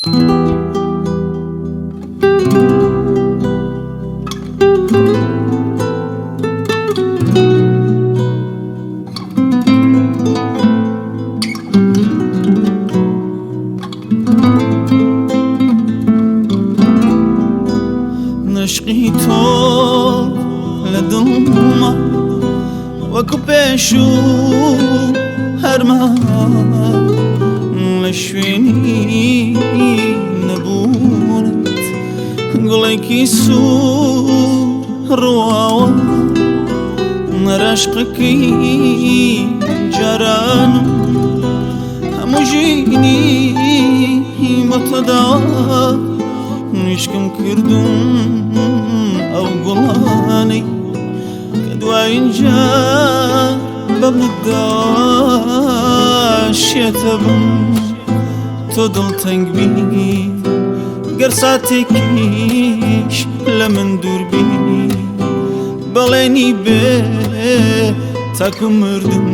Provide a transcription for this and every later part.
عشقی تۆ لە دڵما وەکو پێشوو هەرما لە شوێنی نەبوونت گوڵێکی سوور ڕواوە نەرەشقەکەی جارانم هەموو ژینی بە تۆداوە نیشکم کردوم ئەو گوڵانەی کە دوایین جار بە مندا شێتە بم تۆ دڵتەنگ بی گەر ساتێکیش لە من دوور بی بەڵێنی بێ تاکو مردم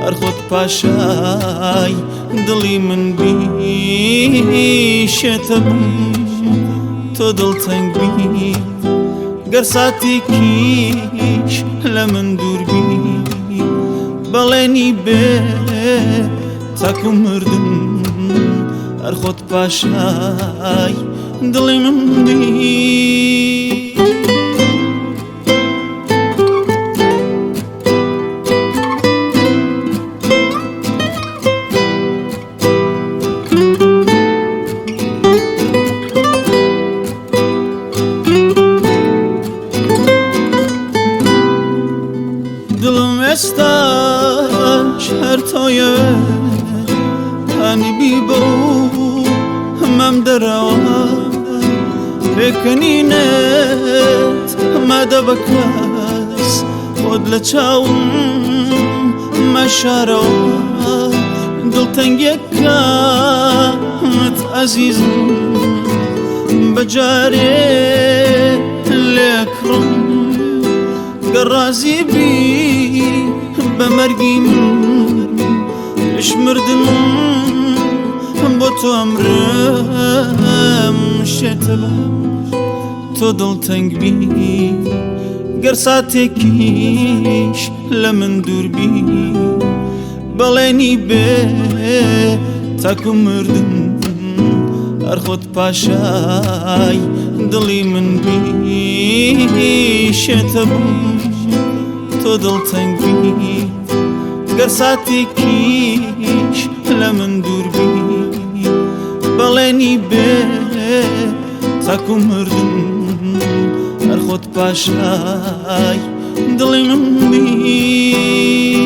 هەر خۆت پاشای دڵی من بی شێتە بم تۆ دڵتەنگ بی گەر ساتێکیش لە من دوور بی بەڵێنی بێ تاکو مردم هەر خۆت پاشای دڵی من بی. دڵم ئێستاش هەر تۆیە هانی بیبە و مەم دەرەوە پێکەنینت مادە بە کەس خۆت لە چاوم مەشارەوە دڵتەنگیەکەت ئەزیزم بەجارێ لێکڕم گەر ڕازی بی بە مەرگی من پێش مردن بۆ تۆ ئەمرم شێتە بە تۆ دڵتەنگ بی گەر ساتێکیش لە من دوور بی بەڵێنی بێ تاکو مردن هەر خۆت پاشای دڵی من بی شێتە بم تۆ دڵتەنگ بی گەر ساتێکیش لە من دوور بی بەڵێنی بێ تاکو مردن هەر خۆت پاشای دڵی من بی.